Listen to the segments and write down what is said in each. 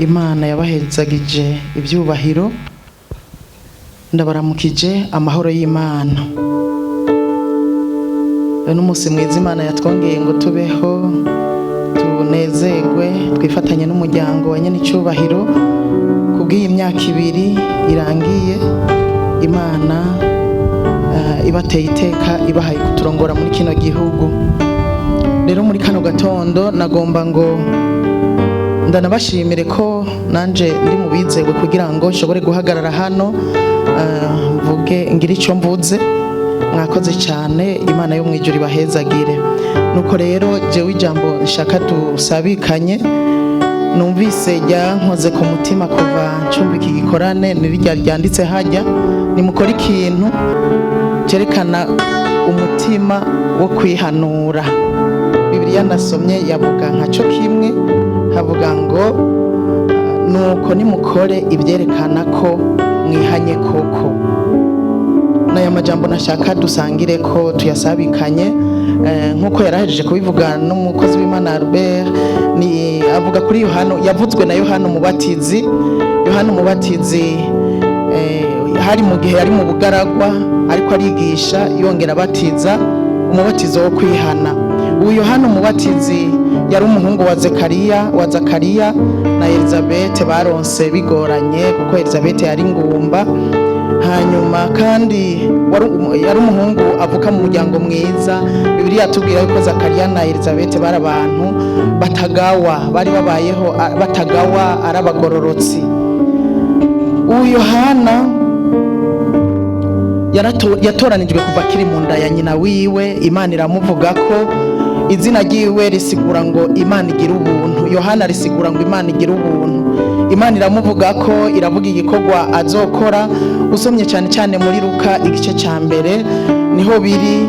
Imana yabahezagije ibyubahiro, ndabaramukije amahoro y'Imana. N'umunsi mwiza Imana yatwongeye ngo tubeho, tunezerwe, twifatanye n'umuryango wa nyenicubahiro kubw'iyi myaka 2 irangiye Imana ibateye iteka, ibahaye kuturongora muri kino gihugu. Rero muri kano gatondo nagomba ngo ndanabashimire ko nanje ndi mu bizegwe kugira ngo nshobore guhagarara hano, mvuge ngira icyo mvuze. Mwakoze cyane, Imana yo mu ijuru ibahezagire. Nuko rero jewe ijambo nshaka dusabikanye numvise ryankoze ku mutima kuva ncumva iki gikorane, ni rirya ryanditse hajya: nimukora ikintu cyerekana umutima wo kwihanura. Bibiliya nasomye yavuga nka cyo kimwe, havuga ngo nuko nimukore ibyerekana ko mwihanye koko. N'aya majambo nashaka dusangire ko tuyasabikanye, nk'uko yarahejeje kubivuga n'umukozi w'Imana Albert, ni avuga kuri Yohana, yavuzwe na Yohana Umubatizi. Yohana Umubatizi hari mu gihe yari mu bugaragwa, ariko arigisha yongera abatiza umubatizo wo kwihana. Uyu Yohana Umubatizi yari umuhungu wa Zekariya, wa Zakariya na Elizabeth, baronse bigoranye kuko Elizabeth yari ngumba. Hanyuma kandi yari umuhungu avuka mu muryango mwiza. Bibiliya yatubwira yuko Zakariya na Elizabeth bari abantu batagawa, bari babayeho batagawa, ari abagororotsi. Uyu Yohana yatoranijwe kuva akiri mu nda ya nyina wiwe. Imana iramuvuga ko izina ryiwe risigura ngo Imana igira ubuntu. Yohana risigura ngo Imana igira ubuntu. Imana iramuvuga ko, iravuga igikorwa azokora. Usomye cyane cyane muri Luka igice cya 1 niho biri,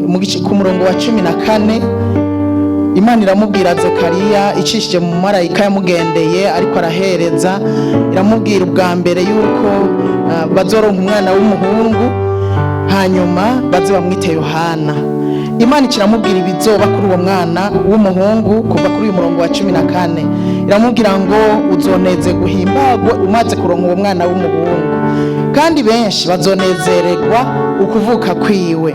mu gice ku murongo wa 14, Imana iramubwira Zekariya icishije mu marayika yamugendeye ariko arahereza, iramubwira ubwa mbere yuko bazoronka umwana w'umuhungu, hanyuma baze bamwite Yohana. Imana ikiramubwira ibizoba kuri uwo mwana w'umuhungu kuva kuri uyu murongo wa 14. Iramubwira ngo uzoneze guhimbagwe umaze kuronka uwo mwana w'umuhungu, kandi benshi bazonezererwa ukuvuka kwiwe,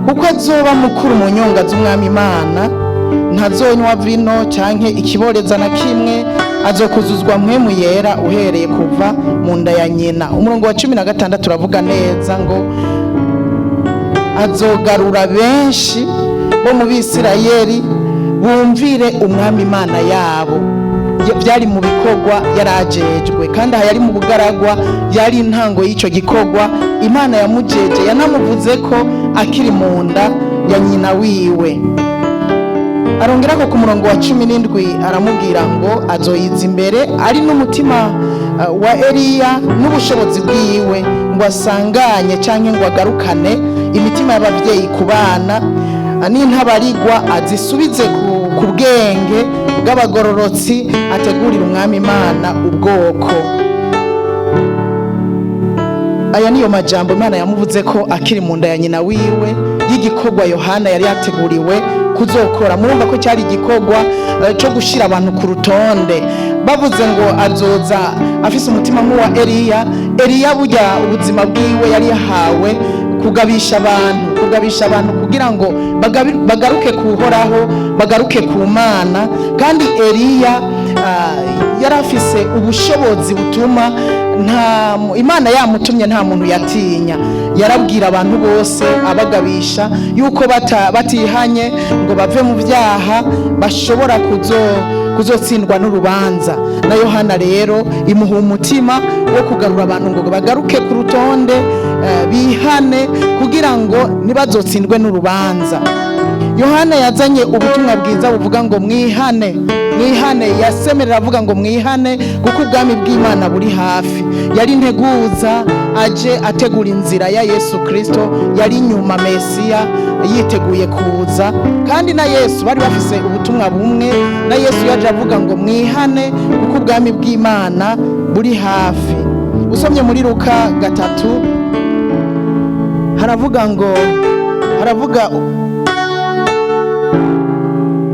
kuko azoba mukuru mu nyonga z'Umwami Imana. Ntazonywa vino canke ikiboreza na kimwe, azokuzuzwa Mpwemu Yera uhereye kuva mu nda ya nyina. Umurongo wa 16 uravuga neza ngo azogarura benshi bo mu Bisirayeli bumvire Umwami Imana yabo. Byari mu bikorwa yarajejwe, kandi aha yari mu bugaragwa, yari intango y'icyo gikorwa Imana yamujeje, yanamuvuze ko akiri mu nda ya nyina wiwe. Arongera ko ku murongo wa 17 aramubwira ngo azoyiza imbere ari n'umutima wa Eliya n'ubushobozi bwiwe, ngo asanganye cyangwa ngo agarukane imitima y'ababyeyi ku bana, n'intabarigwa azisubize ku bwenge bw'abagororotsi, ategurira Umwami Imana ubwoko. Aya niyo majambo Imana yamuvuze ko akiri mu nda ya nyina wiwe, y'igikorwa Yohana yari yateguriwe kuzokora. Murumva ko cyari igikorwa cyo gushyira abantu ku rutonde. Bavuze ngo azoza afise umutima nk'uwa Eliya. Eliya burya ubuzima bwiwe yari yahawe kugabisha abantu, kugabisha abantu kugira ngo bagaruke kuhoraho, bagaruke ku Mana. Kandi Eliya yari afise ubushobozi butuma nta Imana yamutumye nta muntu yatinya. Yarabwira abantu bose abagabisha yuko batihanye ngo bave mu byaha bashobora kuzotsindwa n'urubanza. Na Yohana rero imuha umutima wo kugarura abantu ngo bagaruke ku rutonde, bihane kugira ngo ntibazotsindwe n'urubanza. Yohana yazanye ubutumwa bwiza buvuga ngo mwihane, mwihane. Yasemerera avuga ngo mwihane kuko ubwami bw'Imana buri hafi. Yari integuza, aje ategura inzira ya Yesu Kristo, yari inyuma Mesiya yiteguye kuza. Kandi na Yesu bari bafise ubutumwa bumwe, na Yesu yaje avuga ngo mwihane kuko ubwami bw'Imana buri hafi. Usomye muri Luka 3 haravuga ngo, haravuga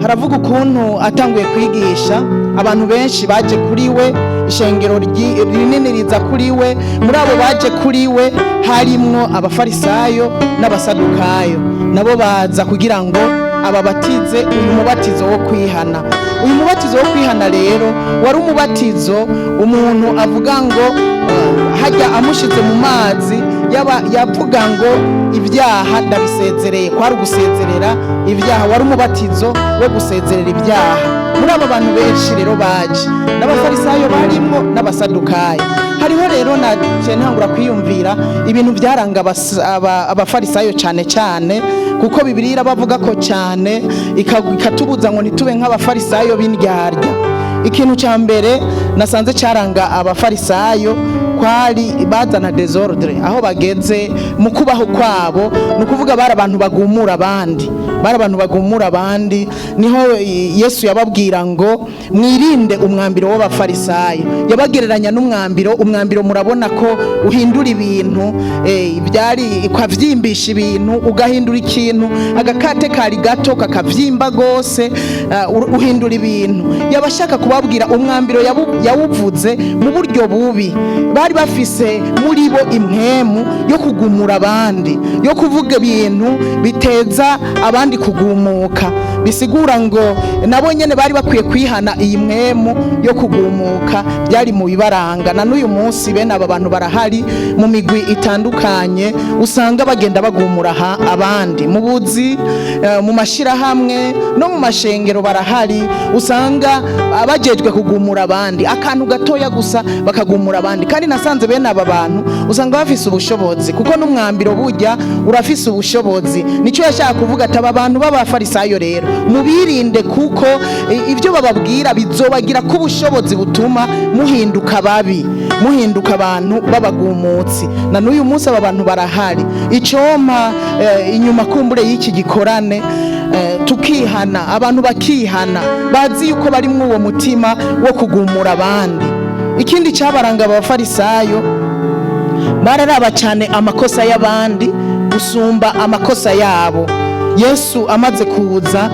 Haravuga ukuntu atanguye kwigisha, abantu benshi baje kuri we, ishengero rinini riza kuri we. Muri abo baje kuri we harimwo Abafarisayo n'Abasadukayo, nabo baza kugira ngo ababatize uyu mubatizo wo kwihana. Uyu mubatizo wo kwihana rero wari umubatizo umuntu avuga ngo hajya amushize mu mazi, yaba yavuga ngo ibyaha ndabisezereye. Kwari ugusezerera ibyaha, wari umubatizo wo gusezerera ibyaha. Muri abo bantu benshi rero baje, n'Abafarisayo barimwo n'Abasadukayo. Hariho rero na ntangura kwiyumvira ibintu byaranga Abafarisayo cyane cyane, kuko Bibiliya irabavuga ko cyane, ikatubuza ngo ntitube nk'Abafarisayo b'indyarya. Ikintu cya mbere nasanze cyaranga Abafarisayo kwari bazana désordre aho bageze mu kubaho kwabo. Ni ukuvuga bari abantu bagumura abandi, bari abantu bagumura abandi. Niho Yesu yababwira ngo mwirinde umwambiro w'Abafarisayo. Yabagereranya n'umwambiro. Umwambiro murabona ko uhindura ibintu, byari ukavyimbisha ibintu, ugahindura ikintu, agakate kari gato kakavyimba gose, uhindura ibintu. Yabashaka kubabwira umwambiro yawuvuze mu buryo bubi. Bari bafise muri bo impwemu yo kugumura abandi, yo kuvuga ibintu biteza abandi kugumuka. Bisigura ngo nabo nyene bari bakwiye kwihana iyi mpwemu yo kugumuka, byari mu bibaranga. Na n'uyu munsi bene aba bantu barahari mu migwi itandukanye, usanga bagenda bagumura abandi mu buzi, mu mashirahamwe no mu mashengero barahari, usanga abajejwe kugumura abandi, akantu gatoya gusa bakagumura abandi. Kandi nasanze bene aba bantu usanga bafise ubushobozi, kuko n'umwambiro burya urafise ubushobozi. Nicyo yashaka kuvuga ati aba bantu b'Abafarisayo rero mubirinde, kuko ibyo bababwira bizobagira ko ubushobozi butuma muhinduka babi, muhinduka abantu b'abagumutsi. Na n'uyu munsi aba bantu barahari. Icompa inyuma kumbure y'iki gikorane, tukihana, abantu bakihana bazi yuko bari muri uwo mutima wo kugumura abandi. Ikindi cyabaranga Abafarisayo, bararaba cyane amakosa y'abandi gusumba amakosa yabo. Yesu amaze kuza,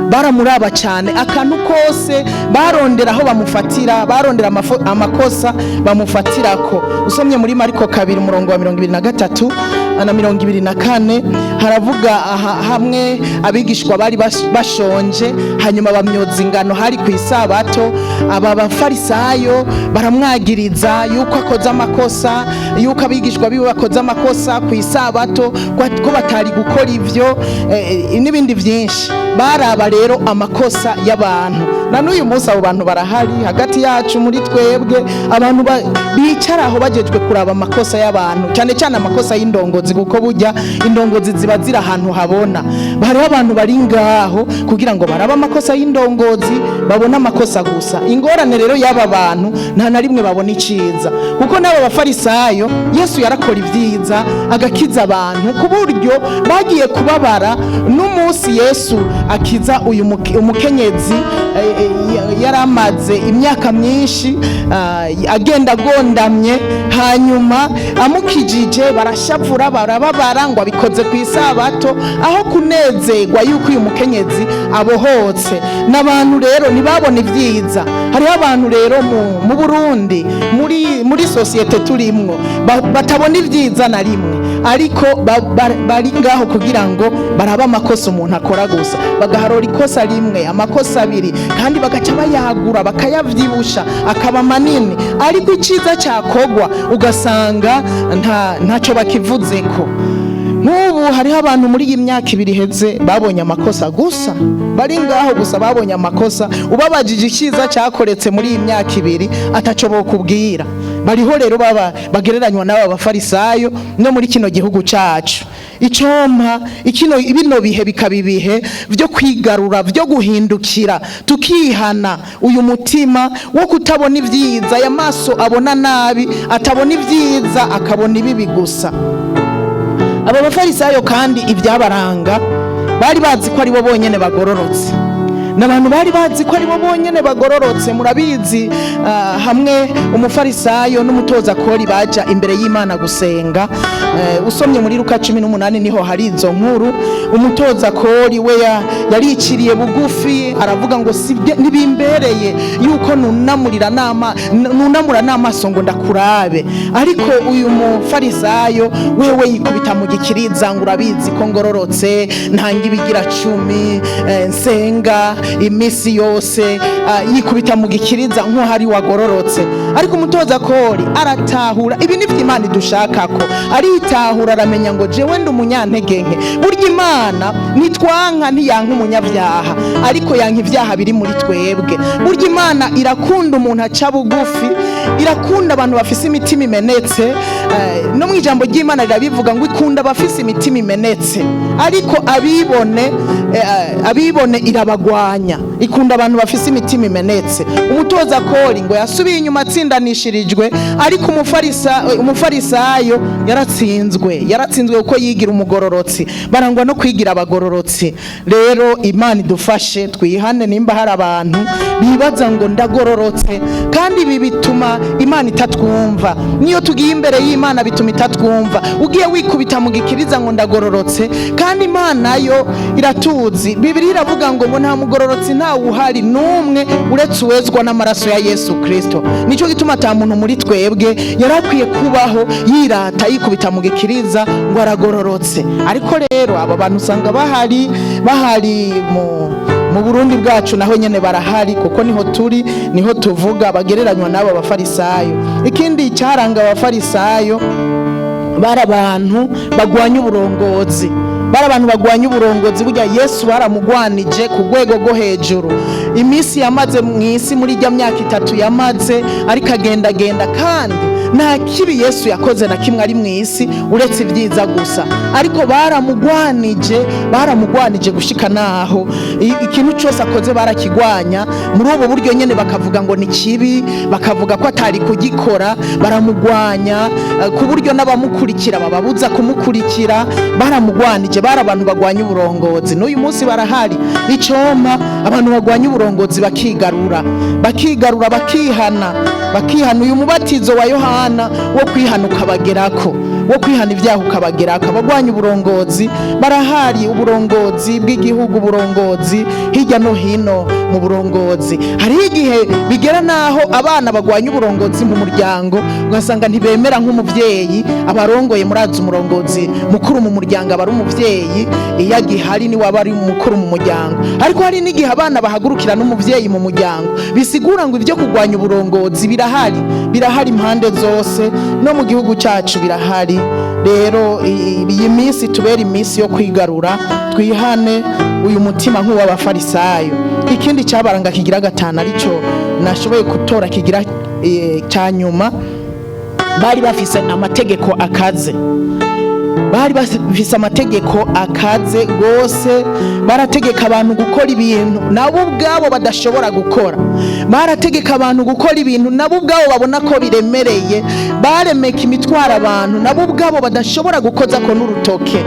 baramuraba cyane, akantu kose barondera aho bamufatira, barondera amakosa bamufatirako. Usomye muri Mariko 2, umurongo wa 23 na 24, haravuga aha, hamwe abigishwa bari bashonje, hanyuma bamyoza ingano, hari ku Isabato. Aba Bafarisayo baramwagiriza yuko akoze amakosa, yuko abigishwa biwe bakoze amakosa ku Isabato, ko batari gukora ivyo, n'ibindi byinshi. Baraba rero amakosa y'abantu. Na n'uyu munsi abo bantu barahari hagati yacu, muri twebwe, abantu bicara aho bagejwe kuraba amakosa y'abantu, cyane cyane amakosa y'indongozi, kuko burya indongozi ziba ziri ahantu habona. Hariho abantu bari ngaho kugira ngo barabe amakosa y'indongozi, babone amakosa gusa. Ingorane rero y'aba bantu, nta na rimwe babona iciza, kuko n'aba Bafarisayo, Yesu yarakora ibyiza, agakiza abantu, ku buryo bagiye kubabara n'umunsi Yesu akiza uyu umukenyezi yari amaze imyaka myinshi agenda agondamye. Hanyuma amukijije barashavura, barababara ngo abikoze ku Isabato, aho kunezerwa yuko uyu mukenyezi abohotse. N'abantu rero ntibabona ibyiza. Hariho abantu rero mu Burundi, muri société turimwo, batabona ibyiza na rimwe, ariko bari ngaho kugira ngo barabe amakosa umuntu akora gusa, bagaharura ikosa rimwe, amakosa abiri, kandi bagaca bayagura, bakayavyibusha akaba manini, ariko iciza cyakogwa ugasanga ntacyo bakivuzeko. Nk'ubu hariho abantu muri iyi myaka 2 iheze babonye amakosa gusa, bari ngaho gusa babonye amakosa. Ubabajije icyiza cyakoretse muri iyi myaka 2, ataco bokubwira. Bariho rero baba bagereranywa n'aba Bafarisayo no muri kino gihugu cacu. Icompa ikino bino bihe bikaba ibihe byo kwigarura, byo guhindukira, tukihana uyu mutima wo kutabona ibyiza, aya maso abona nabi, atabona ibyiza, akabona ibibi gusa. Aba Bafarisayo kandi ibyabaranga, bari bazi ko ari bo bonyene bagororotse. N'abantu bari bazi ko aribo bonyene bagororotse. Murabizi, hamwe umufarisayo n'umutoza kori baja imbere y'Imana gusenga. Usomye muri Luka 18 niho hari izo nkuru. Umutoza kori we yariciriye bugufi, aravuga ngo sibye, ntibimbereye yuko nunamurira nama nunamura n'amaso ngo ndakurabe. Ariko uyu mufarisayo wewe yikubita mu gikiriza ngo urabizi ko ngororotse, ntanga ibigira cumi, nsenga iminsi yose. Yikubita mu gikiriza nk'uhari wagororotse. Ariko umutoza kori aratahura ibi nivyo Imana idushakako, aritahura, aramenya ngo jewe ndi umunyantege nke. Burya Imana ntitwanka, ntiyanka umunyabyaha, ariko yanka ibyaha biri muri twebwe. Burya Imana irakunda umuntu aca bugufi, irakunda abantu bafise imitima imenetse. No mu ijambo ry'Imana rirabivuga ngo ikunda abafise imitima imenetse, ariko abibone irabagwanya. Ikunda abantu bafise imitima imenetse. Umutoza kori ngo yasubiye inyuma atsindanishirijwe, ariko umufarisayo yaratsinzwe, yaratsinzwe kuko yigira umugororotsi. Barangwa no kwigira abagororotsi. Rero Imana idufashe twihane nimba hari abantu bibaza ngo ndagororotse, kandi ibi bituma Imana itatwumva. Niyo tugiye imbere y'Imana bituma itatwumva. Ugiye wikubita mu gikiriza ngo ndagororotse, kandi Imana yo iratuzi. Bibiliya iravuga ngo nta mugororotsi, ntawe uhari n'umwe, uretse uwezwa n'amaraso ya Yesu Kristo. Nicyo gituma ata muntu muri twebwe yari akwiye kubaho yirata, yikubita mu gikiriza ngo aragororotse. Ariko rero aba bantu usanga bahari mu Burundi bwacu, naho nyene barahari, kuko niho turi, niho tuvuga, bagereranywa n'abo bafarisayo. Ikindi cyaranga abafarisayo, bari abantu bagwanya uburongozi, bari abantu bagwanya uburongozi. Burya Yesu baramugwanije ku rwego rwo hejuru. Iminsi yamaze mu isi, muri ijya myaka 3 yamaze ariko agendagenda, kandi nta kibi Yesu yakoze na kimwe ari mu isi uretse ibyiza gusa, ariko baramugwanije, baramugwanije gushika naho ikintu cyose akoze barakigwanya. Muri ubu buryo nyene bakavuga ngo ni kibi, bakavuga ko atari kugikora. Baramugwanya ku buryo n'abamukurikira bababuza kumukurikira. Baramugwanije, bari abantu bagwanya uburongozi. N'uyu munsi barahari. Icoma abantu bagwanya uburongozi bakigarura, bakigarura, bakihana, bakihana. Uyu mubatizo wa Yohana wo kwihana ukabagerako, wo kwihana ibyaha ukabagerako. Abagwanya uburongozi barahari, uburongozi bw'igihugu, uburongozi hirya no hino mu burongozi. Hariho igihe bigera naho abana bagwanya uburongozi mu muryango, ugasanga ntibemera nk'umuvyeyi abarongoye. Murazi, umurongozi mukuru mu muryango aba ari umuvyeyi, iyo agihari niwe aba ari mukuru mu muryango. Ariko hari n'igihe abana bahagurukira n'umuvyeyi mu muryango. Bisigura ngo ibyo kurwanya uburongozi birahari, birahari impande zose, no mu gihugu cyacu birahari. Rero iyi minsi tubera iminsi yo kwigarura, twihane uyu mutima nk'uw'abafarisayo. Ikindi cyabaranga kigira gatanu, aricyo nashoboye gutora kigira cya nyuma, bari bafise amategeko akaze, bari bafise amategeko akaze gose. Barategeka abantu gukora ibintu nabo ubwabo badashobora gukora, barategeka abantu gukora ibintu nabo ubwabo babona ko biremereye, baremeka imitwaro abantu nabo ubwabo badashobora gukozako n'urutoke.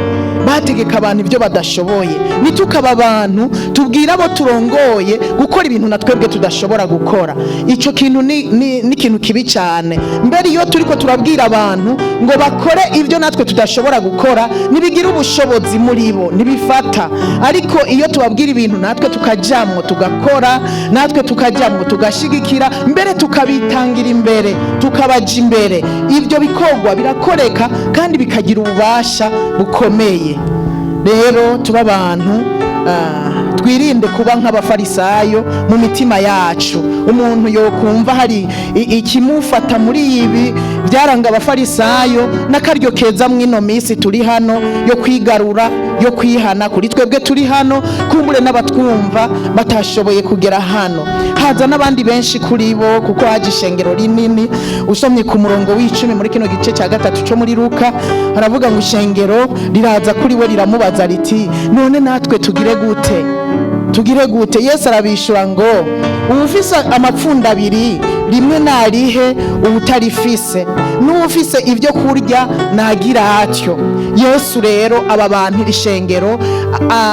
Bategeka abantu ibyo badashoboye. Nitukaba abantu tubwira abo turongoye gukora ibintu na twebwe tudashobora gukora. Ico kintu ni ikintu kibi cyane. Mbere iyo turiko turabwira abantu ngo bakore ibyo natwe tudashobora gukora, ntibigira ubushobozi muri bo, ntibifata. Ariko iyo tubabwira ibintu natwe tukajamwo tugakora, natwe tukajamwo tugashigikira, mbere tukabitangira imbere, tukabaja imbere, ibyo bikorwa birakoreka kandi bikagira ububasha bukomeye. Rero tuba abantu, twirinde kuba nk'abafarisayo mu mitima yacu. Umuntu yokumva hari ikimufata muri ibi byaranga abafarisayo, n'akaryo keza mw'ino minsi turi hano yo kwigarura, yo kwihana kuri twebwe turi hano, kumbure n'abatwumva batashoboye kugera hano. Haza n'abandi benshi kuri bo, kuko haje ishengero rinini. Usomye ku murongo w'10 muri kino gice cya gatatu cyo muri Luka, haravuga ngo ishengero riraza kuri we riramubaza riti: "None natwe tugire gute? Tugire gute?" Yesu arabishura ngo: "Uwufise amapfundo abiri, rimwe narihe uwutarifise, N'ufise ibyo kurya nagira atyo. Yesu rero aba bantu, iri shengero,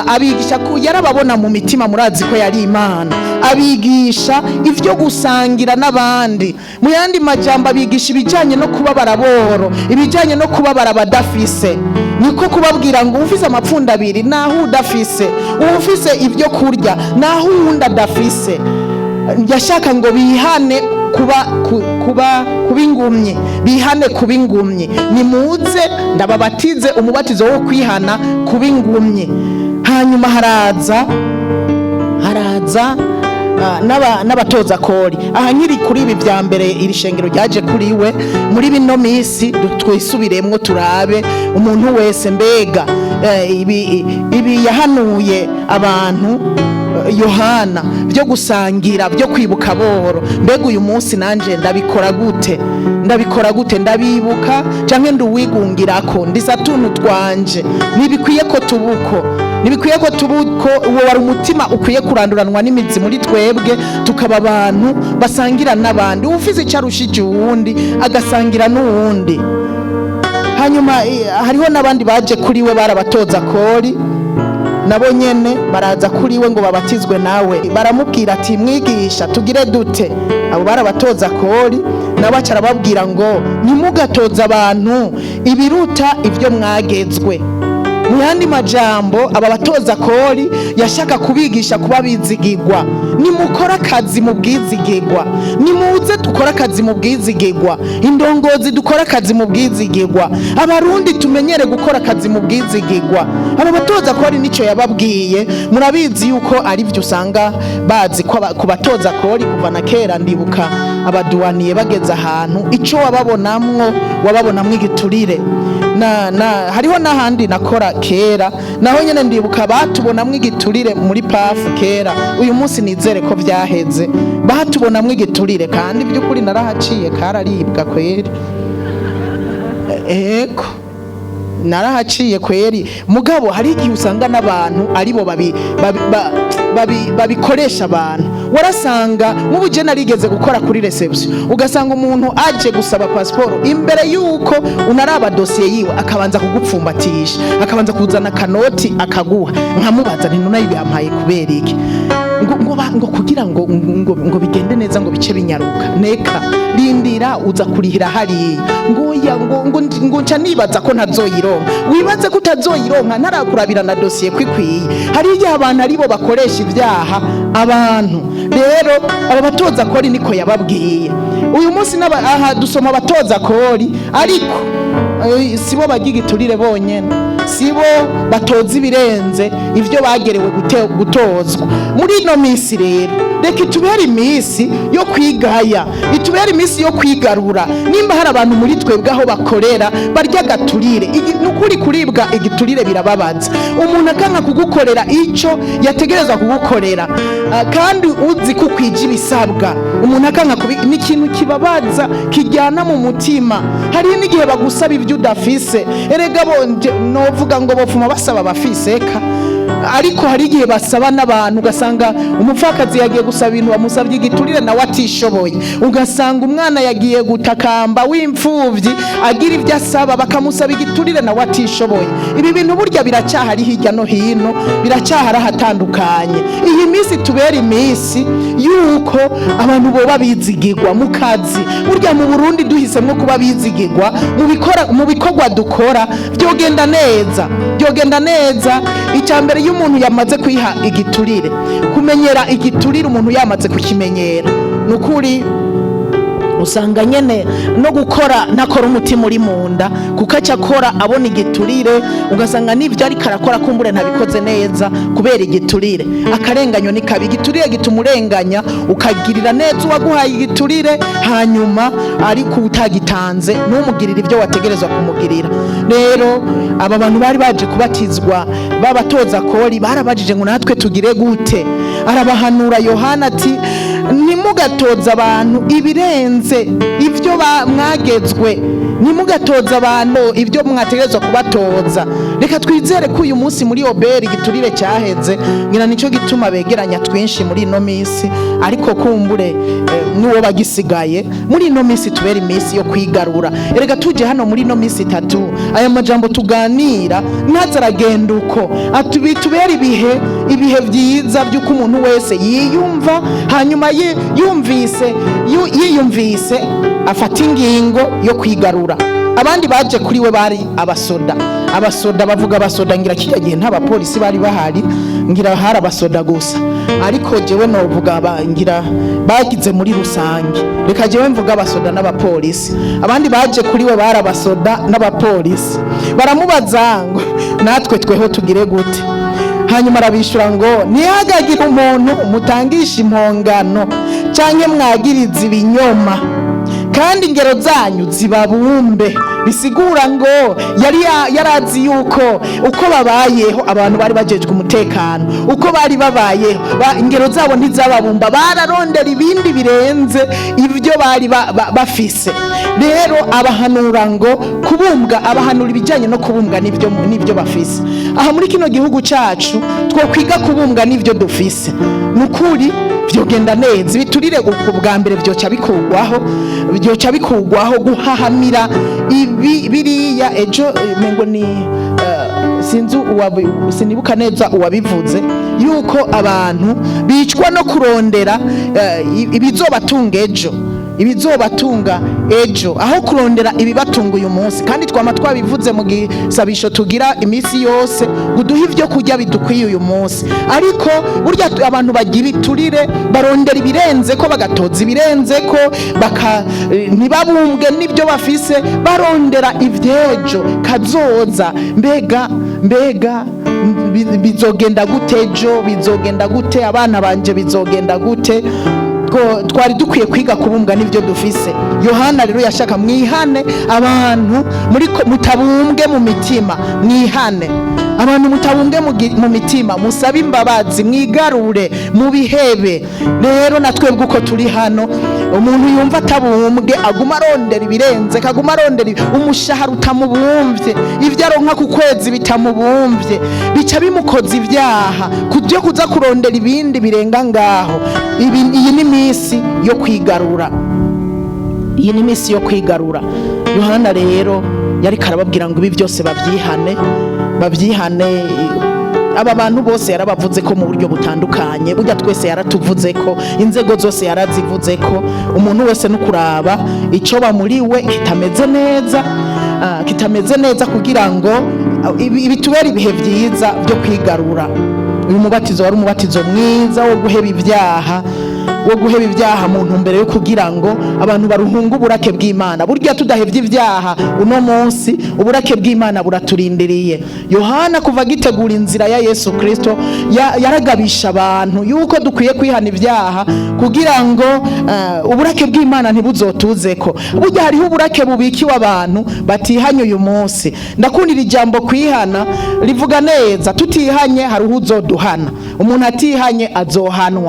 abigisha ko yarababona mu mitima. Murazi ko yari Imana. Abigisha ibyo gusangira n'abandi. Mu yandi majambo, abigisha ibijyanye no kubabara boro, ibijyanye no kubabara abadafise. Niko kubabwira ngo ufise amapfundo abiri naho udafise, ufise ibyo kurya naho uwundi adafise. Yashaka ngo bihane kuba ingumyi, bihane kuba ingumyi. Nimuze ndababatize umubatizo wo kwihana kuba ingumyi. Hanyuma haraza n'abatoza kori. Aha nkiri kuri ibi bya mbere, iri shengero ryaje kuri we. Muri bino minsi twisubiremwo, turabe umuntu wese mbega ibi yahanuye abantu Yohana byo gusangira, byo kwibuka boro, mbega uyu munsi nanje ndabikora gute? Ndabikora gute? Ndabibuka canke nduwigungirako ndisa tuntu twanje? Ntibikwiye ko tubuko, ntibikwiye ko tubuko. Uwo wari umutima ukwiye kuranduranwa n'imizi muri twebwe, tukaba abantu basangira n'abandi. Ufise icyo arushije uwundi agasangira n'uwundi. Hanyuma hariho n'abandi baje kuri we, barabatoza kori. Nabo nyene baraza kuri we ngo babatizwe nawe. Baramubwira ati: "Mwigisha, tugire dute?" Abo barabatoza kori. Nabo aca arababwira ngo: "Ntimugatoze abantu ibiruta ibyo mwagezwe." Mu yandi majambo, aba batoza kori yashaka kubigisha kuba bizigigwa. Nimukora akazi mu bwizigigwa. Nimuze dukore akazi mu bwizigigwa. Indongozi, dukore akazi mu bwizigigwa. Abarundi, tumenyere gukora akazi mu bwizigigwa. Aba batoza kori nicyo yababwiye. Murabizi yuko ari byo usanga bazi ko ku batoza kori kuva na kera. Ndibuka abaduwaniye bageze ahantu, ico wababonamwo igiturire. Na hariho n'ahandi nakora kera, naho nyene ndibuka batubonamwo igiturire muri PAF kera. Uyu munsi nizere ko vyaheze. Batubonamwo igiturire, kandi by'ukuri narahaciye, kararibwa kweri. Ego, narahaciye kweri. Mugabo hari igihe usanga n'abantu aribo babikoresha abantu. Warasanga nk'ubu je narigeze gukora kuri réception, ugasanga umuntu aje gusaba pasiporo, imbere yuko unaraba dosiye yiwe akabanza kugupfumbatisha, akabanza kuzana akanoti akaguha. Nkamubaza nti: "None yampaye kubera iki?" Ngo kugira ngo bigende neza, ngo bice binyaruka. Neka rindira, uza kurihira hariya. Ngo oya, ngo nca nibaza ko ntazoyironka. Wibaze ko utazoyironka ntarakurabira na dosiye kwikwiye. Hari igihe abantu aribo bakoresha ibyaha abantu. Rero aba batoza kori niko yababwiye. Uyu munsi aha dusoma abatoza kori, ariko sibo barya igiturire bonyene, sibo batoza ibirenze ivyo bagerewe gutozwa. Muri ino minsi rero, reka itubere iminsi yo kwigaya, itubere iminsi yo kwigarura. Nimba hari abantu muri twebwe aho bakorera barya agaturire, ni ukuri kuribwa igiturire birababaza. Umuntu akanka kugukorera ico yategerezwa kugukorera, kandi uzi ko ukwije ibisabwa, umuntu akanka kubi, ni ikintu kibabaza, kijyana mu mutima. Hari n'igihe bagusaba ibyo udafise. Erega bonje novuga ngo bopfuma basaba abafise ka, ariko hari igihe basaba n'abantu, ugasanga umupfakazi yagiye gusaba ibintu, bamusabye igiturire nawe atishoboye. Ugasanga umwana yagiye gutakamba w'imfuvyi, agira ibyo asaba, bakamusaba igiturire nawe atishoboye. Ibi bintu burya biracyahari hirya no hino, biracyahari ahatandukanye. Iyi minsi tubera iminsi yuko abantu boba bizigirwa mu kazi. Burya mu Burundi duhisemwo kuba bizigirwa mu bikorwa dukora, byogenda neza, byogenda neza. Icya mbere, iyo umuntu yamaze kwiha igiturire, kumenyera igiturire, umuntu yamaze kukimenyera, ni ukuri usanga nyene no gukora ntakora umutima uri mu nda, kuko aca akora abona igiturire. Ugasanga n'ibyo ariko arakora kumbure ntabikoze neza kubera igiturire. Akarenganyo ni kabi. Igiturire gituma urenganya, ukagirira neza uwaguhaye igiturire, hanyuma ariko utagitanze ntumugirire ibyo wategerezwa kumugirira. Rero aba bantu bari baje kubatizwa babatoza kori barabajije ngo: "Natwe tugire gute?" Arabahanura Yohana ati: "Ntimugatoze abantu ibirenze ibyo." ibyagezwe. Ntimugatoze abantu ibyo mwategerezwa kubatoza. Reka twizere ko uyu munsi muri OBR igiturire cyaheze. Ngira nicyo gituma begeranya twinshi muri ino minsi, ariko kumbure n'uwo bagisigaye muri ino minsi, tubera iminsi yo kwigarura. Erega tuje hano muri ino minsi 3, aya majambo tuganira ntaze aragenda uko. Bitubera ibihe byiza by'uko umuntu wese yiyumva, hanyuma yumvise yiyumvise afata ingingo yo kwigarura. Abandi baje kuri we bari abasoda. Abasoda, bavuga abasoda, ngira kijya gihe nta bapolisi bari bahari, ngira hari abasoda gusa. Ariko jewe novuga ngira bagize muri rusange, reka jewe mvuga abasoda n'abapolisi. Abandi baje kuri we bari abasoda n'abapolisi, baramubaza ngo: "Natwe tweho tugire gute?" Hanyuma arabishura ngo: "Ntihagagire umuntu mutangisha impongano canke mwagiriza ibinyoma, kandi ingero zanyu zibabumbe." Bisigura ngo yari yarazi yuko uko babayeho, abantu bari bajejwe umutekano, uko bari babayeho, ingero zabo ntizababumba, bararondera ibindi birenze ibyo bari bafise. Rero abahanura ngo kubumbwa, abahanura ibijyanye no kubumbwa n'ibyo bafise. Aha muri kino gihugu cyacu twokwiga kubumbwa n'ibyo dufise, ni ukuri vyogenda neza. Ibiturire ubwo bwa mbere vyoca bikugwaho, vyoca bikugwaho. Guhahamira ibi biriya, ejo mengo ni sinzi sinibuka neza uwabivuze yuko abantu bicwa no kurondera ibizobatunga ejo, ibizobatunga ejo, aho kurondera ibibatunga uyu munsi. Kandi twama twabivuze mu gisabisho tugira iminsi yose ngo uduhe ibyo kurya bidukwiye uyu munsi. Ariko burya abantu bagira ibiturire, barondera ibirenze ko, bagatoza ibirenze ko, baka ntibabumbwe n'ibyo bafise, barondera ivy'ejo kazoza. Mbega bizogenda gute ejo? Bizogenda gute? Abana banje bizogenda gute? Twari dukwiye kwiga kubumbwa n'ibyo dufise. Yohana rero yashaka mwihane, abantu muri mutabumbwe mu mitima, mwihane. Abantu mutabumbwe mu mitima, musabe imbabazi, mwigarure, mubihebe. Rero na twebwe uko turi hano, umuntu yumva atabumbwe, aguma arondera ibirenze, akaguma arondera umushahara utamubumvye, ibyo aronka ku kwezi bitamubumvye, bica bimukoza ibyaha kubyo kuza kurondera ibindi birenga ngaho. Iyi ni minsi yo kwigarura, iyi ni minsi yo kwigarura. Yohana rero yariko arababwira ngo ibi byose babyihane, babyihane. Aba bantu bose yarabavuze ko mu buryo butandukanye. Burya twese yaratuvuze ko, inzego zose yarazivuze ko. Umuntu wese no kuraba icyo bamuriwe kitameze neza, kitameze neza, kugira ngo bitubere ibihe byiza byo kwigarura. Uyu mubatizo wari umubatizo mwiza wo guheba ibyaha, wo guheba ibyaha mu ntumbero yo kugira ngo abantu baruhunge uburake bw'Imana. Burya tudahevye ibyaha uno munsi, uburake bw'Imana buraturindiriye. Yohana kuva agitegura inzira ya Yesu Kristo yaragabisha abantu yuko dukwiye kwihana ibyaha kugira ngo uburake bw'Imana ntibuzotuzeko. Burya hariho uburake bubikiwe abantu batihanye uyu munsi. Ndakundira ijambo kwihana, rivuga neza. Tutihanye hari uzoduhana. Umuntu atihanye azohanwa.